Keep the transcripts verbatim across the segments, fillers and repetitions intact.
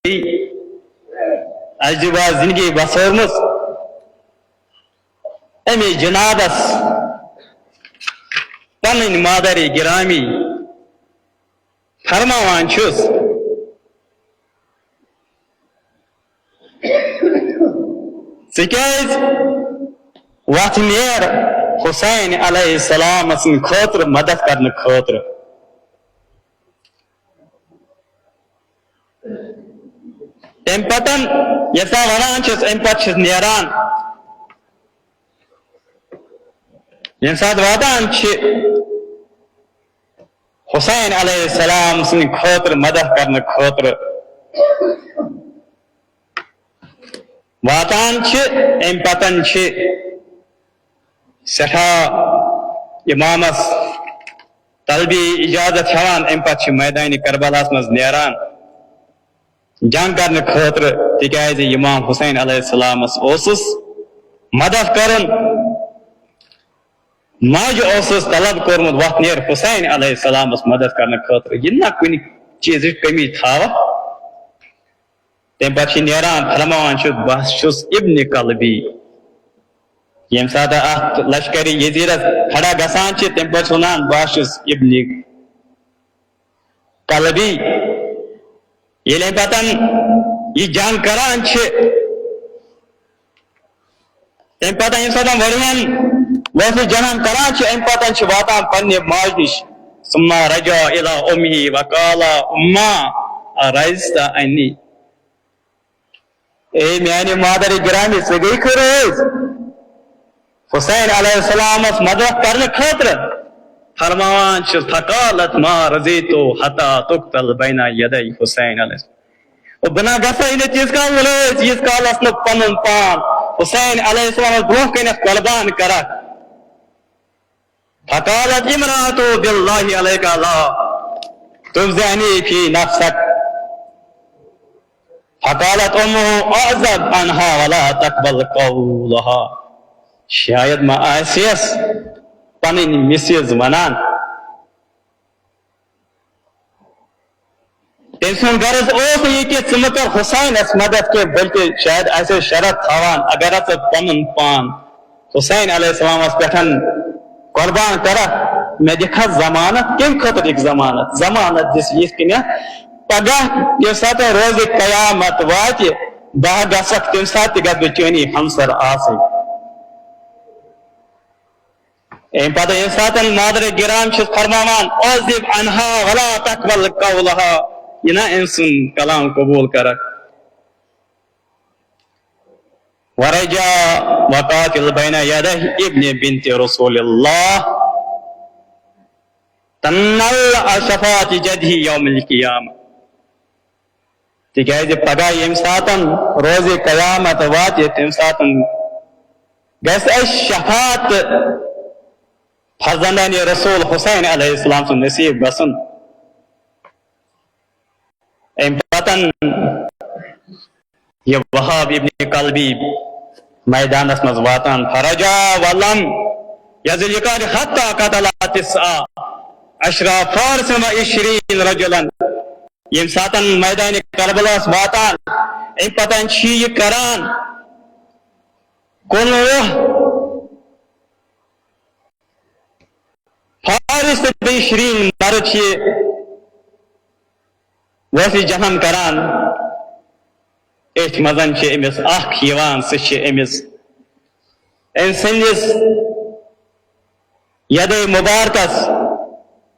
اَسہِ دِوا زِندگی بسٲومٕژ، اَمے جنابس پنٕنۍ مادر گرامی فرماوان چھُس، ژٕ کیازِ وتھ نیر حسین علیہ السلام سٕنٛدِ خٲطرٕ مدد کرنہٕ خٲطرٕ؟ تَمہِ پتن ییٚلہِ سا وَنان چھِس، اَمہِ پتہٕ چھِس نیران۔ ییٚمہِ ساتہٕ واتان چھِ حسین علیہ السلام سٕنٛدِ خٲطرٕ مدد کرنہٕ خٲطرٕ، واتان چھِ، اَمہِ پتن چھِ سٮ۪ٹھاہ امامس طلبی اجازت ہٮ۪وان، اَمہِ پتہٕ چھِ میدانِ کربلاہس منٛز نیران جنگ کرنہٕ خٲطرٕ، تِکیازِ امام حسین علیہ السلامس اوسُس مدد کرُن، ماجہِ اوسُس طلب کوٚرمُت، وتھ نیر حسین علیہ السلامس مدد کرنہٕ خٲطرٕ، یہِ نہ کُنہِ چیٖزٕچ کٔمی تھاوکھ۔ تَمہِ پتہٕ چھِ نیران، فرماوان چھُ، "بہٕ چھُس ابن کلبی۔" ییٚمہِ ساتہٕ اَتھ لشکرِ یزیدس کھڑا گژھان چھِ، تَمہِ پتہٕ چھُ وَنان، "بہٕ چھُس ابن کلبی۔" ییٚلہِ اَمہِ پتہٕ یہِ جنگ کران چھِ، تَمہِ پتہٕ ییٚمہِ ساتہٕ واریاہن وٲفد جنگن کران چھِ، اَمہِ پتہٕ چھِ واتان پننہِ ماجہِ نِش، "ثم رجع إلى أمه وقال: أما، أرضعت عني؟" اے میانہِ مادر گرامی، ژٕ گٔے کھہٕ رٲضۍ حسین علیہ السلامس مدد کرنہٕ خٲطرٕ؟ فرماوان چھِ، "فقالت: ما رضیت حتى تقتل بين يدي حسين علیہ السلام۔" بہٕ نہ گژھے نہٕ تیٖتِس کالس رٲضۍ، ییٖتِس کالس نہٕ پنُن پان حسین علیہ السلامس برونٛہہ کنٮ۪تھ قربان کرکھ۔ فقالت امرأة: بالله عليك لا تفضحني في نفسك۔ فقالت أمه: اعزب عنها ولا تقبل قولها۔ شاید ما آسیس پنٕنۍ مسز ونان، تٔمۍ سُنٛد غرض اوس نہٕ یہِ کہِ ژٕ مہٕ کر حسینس مدد کینٛہہ، بلکہ شاید آسہِ شرط تھاوان، اگر ژٕ پنُن پان حسین علیہ السلامس پٮ۪ٹھ قربان کرکھ، مےٚ دِکھ حظ ضمانت۔ کمہِ خٲطرٕ دِکھ ضمانت؟ ضمانت دِس یِتھ کٔنٮ۪تھ، پگاہ ییٚمہِ ساتہٕ روزِ قیامت واتہِ، بہٕ گژھکھ، تمہِ ساتہٕ تہِ گژھٕ بہٕ چٲنی ہمسر آسٕنۍ۔ اَمہِ پتہٕ ییٚمہِ ساتہٕ مادر گرام چھِ فرماوان، "اعزب عنها ولا تقبل قولها"، یہِ نہ أمۍ سُنٛد کلام قبول کرکھ۔ ورجع وقاتل بين يدي ابن بنت رسول الله تنل شفاعة جده يوم القيامة۔ تِکیازِ پگاہ ییٚمہِ ساتن روزِ قیامت واتہِ، تمہِ ساتن گژھِ اسہِ شفاعت فرزندانِ رسول حسین علیہ السلام سُنٛد نصیب گژھُن۔ امہِ پتن یہِ وہاب ابن کلبی میدانس منٛز واتان، فرجع ولم يزل يقاتل حتى قتل تسع عشر فارسا وعشرين رجلا۔ ییٚمہِ ساتن میدانِ کربلاہس واتان، امہِ پتن چھِ یہِ کران کُنوُہ فارس تہٕ بیٚیہِ شیٖرِن مرد چھِ وٲفی جنم کران۔ أتھۍ منٛز چھِ أمِس اکھ یِوان، سُہ چھِ أمِس، أمۍ سٕنٛدِس یدے مبارکس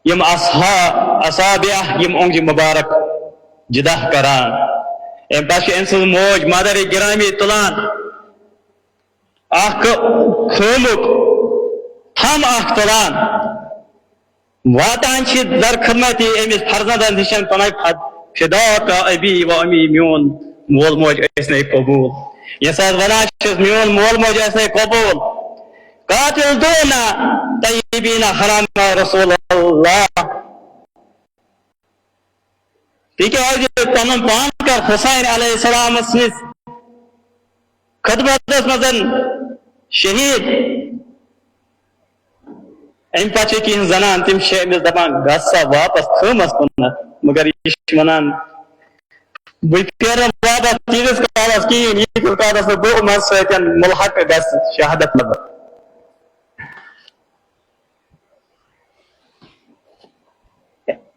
یِم اصحا-، اصابع، یِم اونٛگجہِ مبارک جدا کران۔ اَمہِ پتہٕ چھِ أمۍ سٕنٛز موج مادر گرامی تُلان، اکھ خٲمُک تھم اکھ تُلان، واتان چھِ در خدمت أمِس فرزندن نِش، پنٕنۍ فد-، فداک ابی و امی، میون مول موج ٲسۍ نے قبول۔ ییٚمہِ ساتہٕ ونان چھِس، میون مول موج ٲسۍ نے قبول، قاتل دون طیبین حرام رسول اللہ۔ تِکیازِ پنُن پان کر حسین علیہ السلام سٕنٛز خدمتس منٛز شہید۔ امہِ پتہٕ چھِ کینٛہہ زنان، تِم چھِ أمِس دپان، "گژھ سا واپس خٲمس کُنتھ"، مگر یہِ چھِ ونان، بہٕ پھیرٕ نہٕ واپس تیٖتِس کالس کِہیٖنۍ، ییٖتِس کالس نہٕ بہٕ یِمن سۭتۍ مُلحق گژھٕ شہادت منٛز۔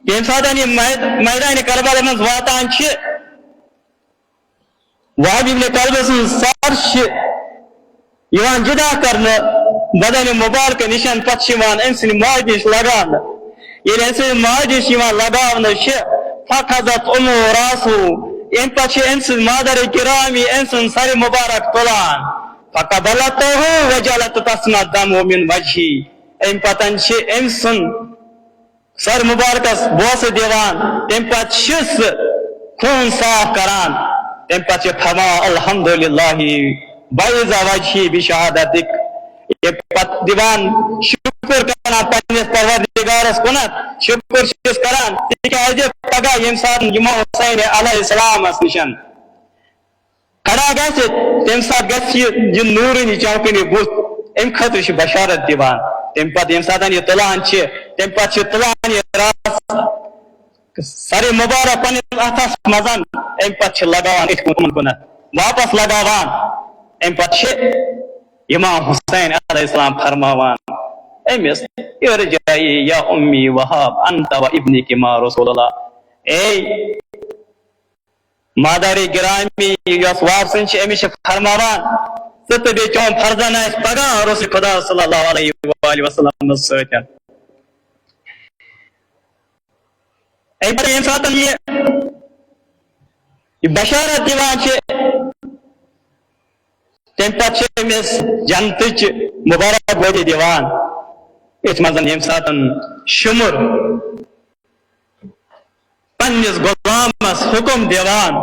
ییٚمہِ ساتہٕ یہِ مید-، میدانِ کربلا منٛز واتان چھِ، وہب ابن کلبہٕ سٕنٛز سر چھِ یِوان جدا کرنہٕ بدنِ مبارکہٕ نِشن، پتہٕ چھِ یِوان أمۍ سٕنٛدِ ماجہِ نِش لگاونہٕ۔ ییٚلہِ أمۍ سٕنٛدِ ماجہِ نِش یِوان لگاونہٕ چھِ، فقدت امہ راسہ، اَمہِ پتہٕ چھِ أمۍ سٕنٛز مادر گرامی أمۍ سُنٛد سر مبارک تُلان۔ فقبلته وجلت تسمع الدمع من وجهه۔ اَمہِ پتہٕ چھِ أمۍ سُنٛد سر مبارکس بوسہٕ دِوان، تَمہِ پتہٕ چھِ سُہ خوٗن صاف کران، تَمہِ پتہٕ چھِ فرماوان، "الحمدللہ بعیذ وجہی بشہادتک"۔ یہِ پتہٕ دِوان شُکر کران پننِس پروردگارس کُنتھ، شُکر چھِس کران، تِکیازِ پگاہ ییٚمہِ ساتہٕ امام حسین علیہ السلامس نِشن کھڑا گژھِ، تَمہِ ساتہٕ گژھِ یہِ، یہِ نوٗرٲنی چمکٕنۍ یہِ بُتھ، اَمہِ خٲطرٕ چھِ بشارت دِوان۔ تَمہِ پتہٕ ییٚمہِ ساتہٕ یہِ تُلان چھِ، تَمہِ پتہٕ چھِ تُلان یہِ راس سرِ مبارک پننِس اَتھس منٛز، اَمہِ پتہٕ چھِ لگاوان أتھۍ کُن، کُنَتھ واپس لگاوان۔ اَمہِ پتہٕ چھِ امام حسین علیہ السلام فرماوان أمِس، "ارجعی یا امی وہاب، انت و ابنک ما رسول اللہ"۔ اے مادر گرامی یۄس وابسٕنۍ چھِ، أمِس چھِ فرماوان، "ژٕ تہٕ بیٚیہِ چون فرزند آسہِ پگاہ رسول خدا صلی اللہ علیہ وآلہ وسلمس سۭتۍ۔" اَمہِ پتہٕ ییٚمہِ ساتہٕ یہِ، یہِ بشارت دِوان چھِ، تَمہِ پتہٕ چھِ أمِس جنتٕچ مبارک بٲدی دِوان۔ أتھۍ منٛز ییٚمہِ ساتہٕ شُمُر پننِس غلامس حکم دِوان،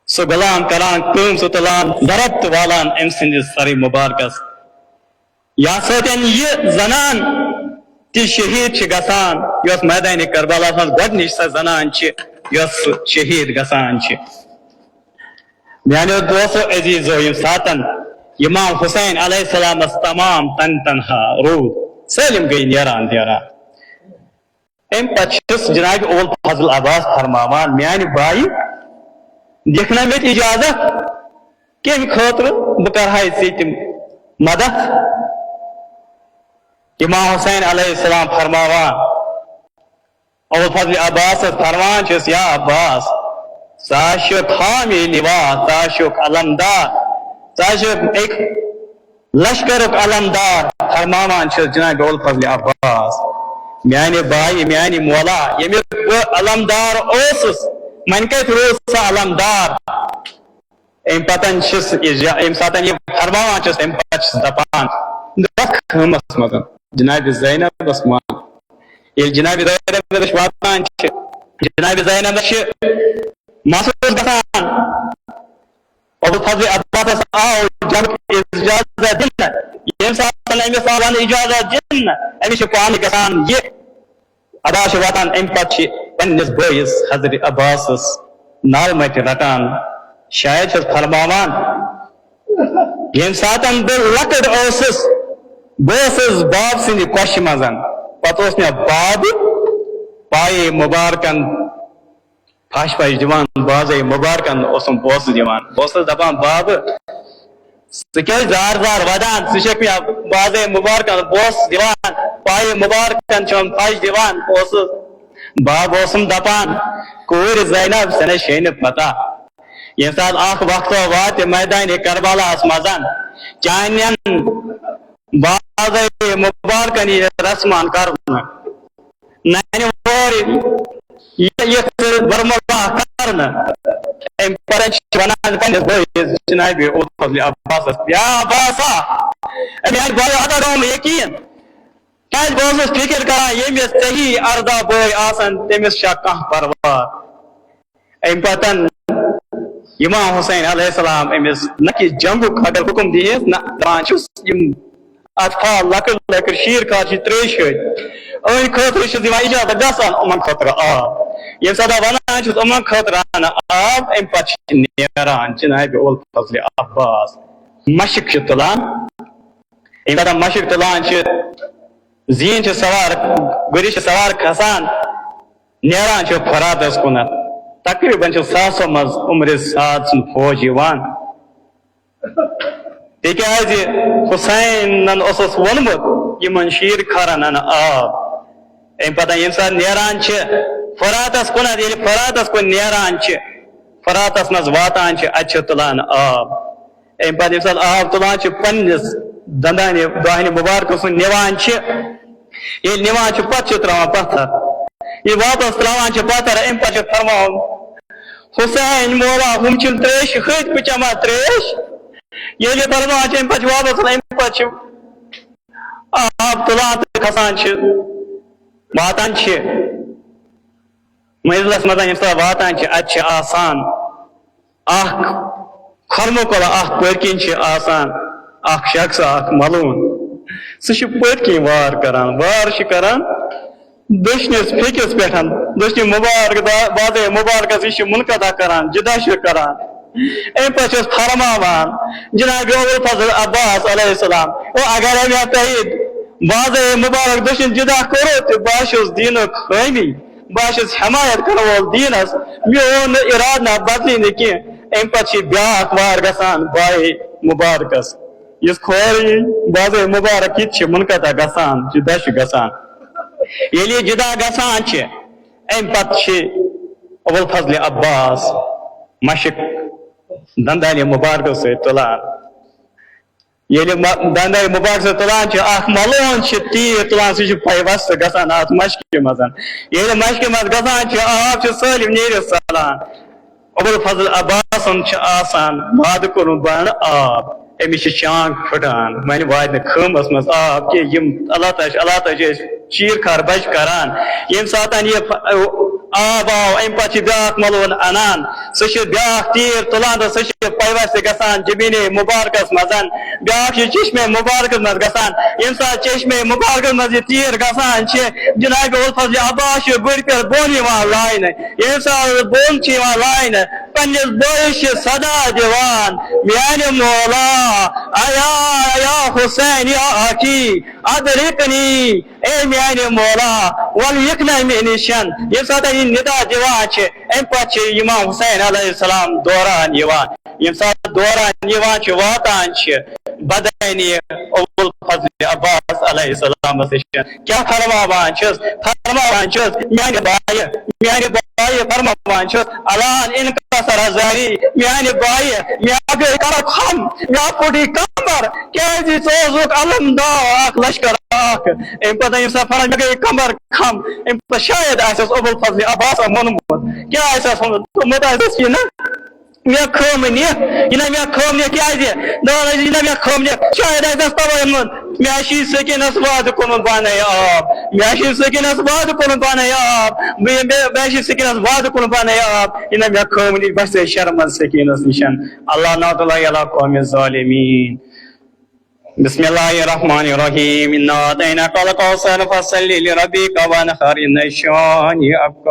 سُہ غلام کران کٲم، سُہ تُلان ضرب تہٕ والان أمۍ سٕنٛدِس سرِ مبارکس۔ یا سۭتۍ یہِ زنان تہِ شہید چھِ گژھان، یۄس میدانِ کربلاہس منٛز گۄڈٕنِچ سۄ زنان چھِ، یۄس شہید گژھان چھِ۔ میانیو دوستو عزیزو، ییٚمہِ ساتن امام حسین علیہ السلامس تمام تن تنہا روٗد، سٲلِم گٔے نیران نیران۔ اَمہِ پتہٕ چھُس جناب اول فضل عباس فرماوان، "میانہِ بایہِ، دِکھ نا مےٚ اجازت، کمہِ خٲطرٕ بہٕ کرہاے ژےٚ تہِ مدد؟" امام حسین علیہ السلام فرماوان، اول فضل عباس فرمان چھُس، "یا عباس، ژٕ ہا چھُکھ حامی لوا، ژٕ ہا چھُکھ علمدار، ژٕ ہا چھُکھ أکۍ لشکرُک علمدار"۔ فرماوان چھُس جناب اول فضل عباس، "میانہِ بایہِ، میانہِ مولا، ییٚمیُک بہٕ علمدار اوسُس، وۄنۍ کتہِ روٗد سُہ علمدار؟" اَمہِ پتہٕ چھُس یہِ جا-، ییٚمہِ ساتہٕ یہِ فرماوان چھُس، اَمہِ پتہٕ چھُس دپان، دَپان خٲمَس منٛز جناب زینبس وَن۔ ییٚلہِ جناب زینبس نِش واتان چھِ، جناب زینبس چھِ محسوٗس گژھان، ابو فضل عباسس آو جنگُک اجازت دِنہٕ۔ ییٚمہِ ساتہٕ أمِس آو وننہٕ اجازت دِنہٕ، أمِس چھِ پانہٕ گژھان یہِ ادا چھِ واتان، اَمہِ پتہٕ چھِ پننِس بٲیِس حضرت عباسَس نالہٕ مَتہِ رَٹان۔ شاید چھَس فرماوان، ییٚمہِ ساتَن بہٕ لۄکٕٹ اوسُس، بہٕ اوسُس باب سٕنٛدِ کۄشہِ منٛز۔ پتہٕ اوس مےٚ باب پایے مُبارکَن پھش پھش دِوان، بازے مُبارکَن اوسُم بوسہٕ دِوان۔ بہٕ اوسُس دَپان، بابہٕ، ژٕ کیٛازِ زار زار ودان؟ ژٕ چھکھ مےٚ بازے مُبارکَن بوسہٕ دِوان، پایے مُبارکَن چھَم پھش دِوان۔ بہٕ اوسُس، بابہٕ اوسُم دَپان، کوٗر زینب، ژےٚ نَے چھے نہٕ پتہ۔ ییٚمہِ ساتہٕ اکھ وقتہ واتہِ میدانِ کربلاہَس منٛز، چانٮ۪ن بازے مُبارکَن یی رسمان کرنہٕ۔ نانہِ وٲرۍ یہِ، یہِ برملا کرنہٕ۔ اَمہِ پتہٕ چھِ وَنان پنٛنِس بٲیِس جنابِ اول فضل عباسَس، یا عباسا، اَمہِ آیہِ بٲیِو ہَتہ گوٚو مےٚ یقیٖن۔ کیٛازِ بہٕ اوسُس فِکِر کران، ییٚمِس ژےٚ ہی اَرداہ بٲے آسَن، تٔمِس چھا کانٛہہ پرواہ؟ اَمہِ پتہٕ امام حسین علیہ السلام أمِس نہ کہِ جنگُک اگر حکم دِیہس، نہ دپان چھُس، یِم اطفال، لۄکٕٹۍ لۄکٕٹۍ شیٖر خار چھِ ترٛیشہِ ہٕنٛدۍ، أہنٛدِ خٲطرٕ چھُس دِوان اجازت گژھان، یِمن خٲطرٕ آب۔ ییٚمہِ ساتہٕ ونان چھُس یِمن خٲطرٕ اَنہٕ آب، اَمہِ پتہٕ چھِ نیران جناب اول فضل عباس مشک چھِ تُلان۔ ییٚمہِ ساتہٕ مشک تُلان چھِ، زیٖن چھِ سوار، گُرِس چھِ سوار کھسان، نیران چھِ فراتس کُنتھ۔ تقریباً چھِ ساسو منٛز عمر سعد سُنٛد فوج یِوان۔ تِکیٛازِ حسینن اوسُس ووٚنمُت، یِمن شیٖر کھارن اَنہٕ آب۔ اَمہِ پتہٕ ییٚمہِ ساتہٕ نیران چھِ فراتس کُن، ییٚلہِ فراتس کُن نیران چھِ، فراتس منٛز واتان چھِ، اَتہِ چھِ تُلان آب۔ اَمہِ پتہٕ ییٚمہِ ساتہٕ آب تُلان چھِ، پننِس دندانہِ دۄہنہِ مُبارکس کُن نِوان چھِ، ییٚلہِ نِوان چھِ، پتہٕ چھِ ترٛاوان پتھر۔ ییٚلہِ واپس ترٛاوان چھِ پتھر، اَمہِ پتہٕ چھِ فرماوان، حسین مولا، ہُم چھِنہٕ ترٛیشہِ خٲطۍ، بہٕ چٮ۪مہٕ ہا ترٛیش۔ ییٚلہِ یہِ فرماوان چھِ، اَمہِ پتہٕ چھِ واپس، اَمہِ پتہٕ چھِ آب تُلان تہٕ کھسان چھِ، واتان چھِ منزلس منٛز، ییٚمہِ ساتہٕ واتان چھِ، اَتہِ چھِ آسان اکھ خۄرمہٕ کۄلہٕ، اکھ پٔتۍ کِنۍ چھِ آسان اکھ شخص، اکھ ملوٗن۔ سُہ چھُ پٔتۍ کِنۍ وار کران، وار چھِ کران دٔچھنِس پھیٚکِس پٮ۪ٹھ، دٔچھنہِ مُبارک دا-، بازے مُبارکس، یہِ چھِ منقطع کران، جدا چھِ کران۔ اَمہِ پتہٕ چھُس فرماوان جناب ابوالفضل عباس علیہ السلام، او اگر مےٚ تۄہہِ بازے مُبارک دٔچھِنۍ جدا کوٚرُو، تہٕ بہٕ ہا چھُس دیٖنُک حٲمی، بہٕ ہا چھُس حمایت کرن وول دیٖنس، میون نہٕ ارادٕ نہ بدلی نہٕ کینٛہہ۔ اَمہِ پتہٕ چھِ بیٛاکھ وار گژھان بایے مُبارکس۔ یُس کھورٕے بازے مُبارک، یہِ تہِ چھِ منقطع گژھان، جدا چھِ گژھان۔ ییٚلہِ یہِ جدا گژھان چھِ، اَمہِ پتہٕ چھِ ابوالفضل عباس مشک دندانہِ مُبارکہٕ سۭتۍ تُلان۔ ییٚلہِ م-، دندانہِ مُبارکہٕ سۭتۍ تُلان چھِ، اکھ ملوٗن چھِ تیٖر تُلان، سُہ چھُ پَے وَسہٕ گژھان اَتھ مشکہِ منٛز۔ ییٚلہِ مشکہِ منٛز گژھان چھِ، آب چھُ سٲلِم نیٖرِتھ ژَلان۔ ابوالفضل عباسن چھُ آسان وعدٕ کوٚرمُت، بہٕ اَنہٕ آب۔ أمِس چھِ چانٛگ پھٕٹان، وۄنۍ واتہِ نہٕ خۭمس منٛز آب کینٛہہ۔ یِم اللہ تعالیٰ چھِ، اللہ تعالیٰ چھِ أسۍ چیٖر کھار بچہِ کران۔ ییٚمہِ ساتہٕ یہِ ف-، آب آو، اَمہِ پتہٕ چھِ بیٛاکھ ملوٗن اَنان، سُہ چھُ بیٛاکھ تیٖر تُلان تہٕ سُہ چھُ پیوستہٕ گژھان زٔمیٖنہِ مُبارکس منٛز۔ بیٛاکھ چھُ چشمے مُبارکس منٛز گژھان۔ ییٚمہِ ساتہٕ چشمے مُبارکس منٛز یہِ تیٖر گژھان چھِ، جناب الفضل عباس چھُ گُرِ پٮ۪ٹھ بۄن یِوان لاینہٕ۔ ییٚمہِ ساتہٕ بۄن چھِ یِوان لاینہٕ، پننِس بٲیِس چھِ صدا دِوان، میانہِ مولا، ایا، ایا حسین، یا آخی، ادرکنی، اے میانہِ مولا، ول یِکھ نہ مےٚ نِشن۔ ییٚمہِ ساتہٕ یہِ ندا دِوان چھِ، اَمہِ پتہٕ چھِ امام حسین علیہ السلام دوران یِوان۔ ییٚمہِ ساتہٕ دوران یِوان چھِ، واتان چھِ بدنِ ابوالفضل عباس علیہ السلامس نِش۔ کیٛاہ فرماوان چھِس؟ فرماوان چھِس، میانہِ بایہِ، میانہِ بایہِ فرماوان چھِس، الان انکسر عزاری، میانہِ بایہِ، مےٚ گٔے کمر خم، مےٚ پھُٹی کمر، کیازِ ژٕ اوسُکھ علم دار اکھ لشکر اکھ۔ امہِ پتہٕ ییٚمہِ ساتہٕ فرماوان، مےٚ گٔے کمر خم، امہِ پتہٕ شاید آسٮ۪س ابوالفضل عباس ووٚنمُت، کیٛاہ آسٮ۪س ووٚنمُت؟ دوٚپمُت آسٮ۪س، یہِ نہ مےٚ خٲم نِتھ، یہِ نہ مےٚ خٲم نِتھ، کیٛازِ؟ دَپان ٲسۍ، یہِ نہ مےٚ خٲم نِتھ، شاید آسٮ۪س تَوَے ووٚنمُت، مےٚ چھُے سٔکیٖنَس وعدٕ کوٚرمُت، بہٕ اَنَے آب، مےٚ چھُے سٔکیٖنَس وعدٕ کوٚرمُت، بہٕ اَنَے آب، بہٕ یِمہٕ، مےٚ، مےٚ چھُے سٔکیٖنَس وعدٕ کوٚرمُت، بہٕ اَنَے آب، یہِ نہ مےٚ خٲم نِتھ، بہٕ چھَسے شرمَن سٔکیٖنَس نِش۔ اللہ نعوذ باللہ علی قوم الظالمین۔ بسم اللہ الرحمن الرحیم۔ انا اعطیناک الکوثر فصل لربک وانحر، ان شانئک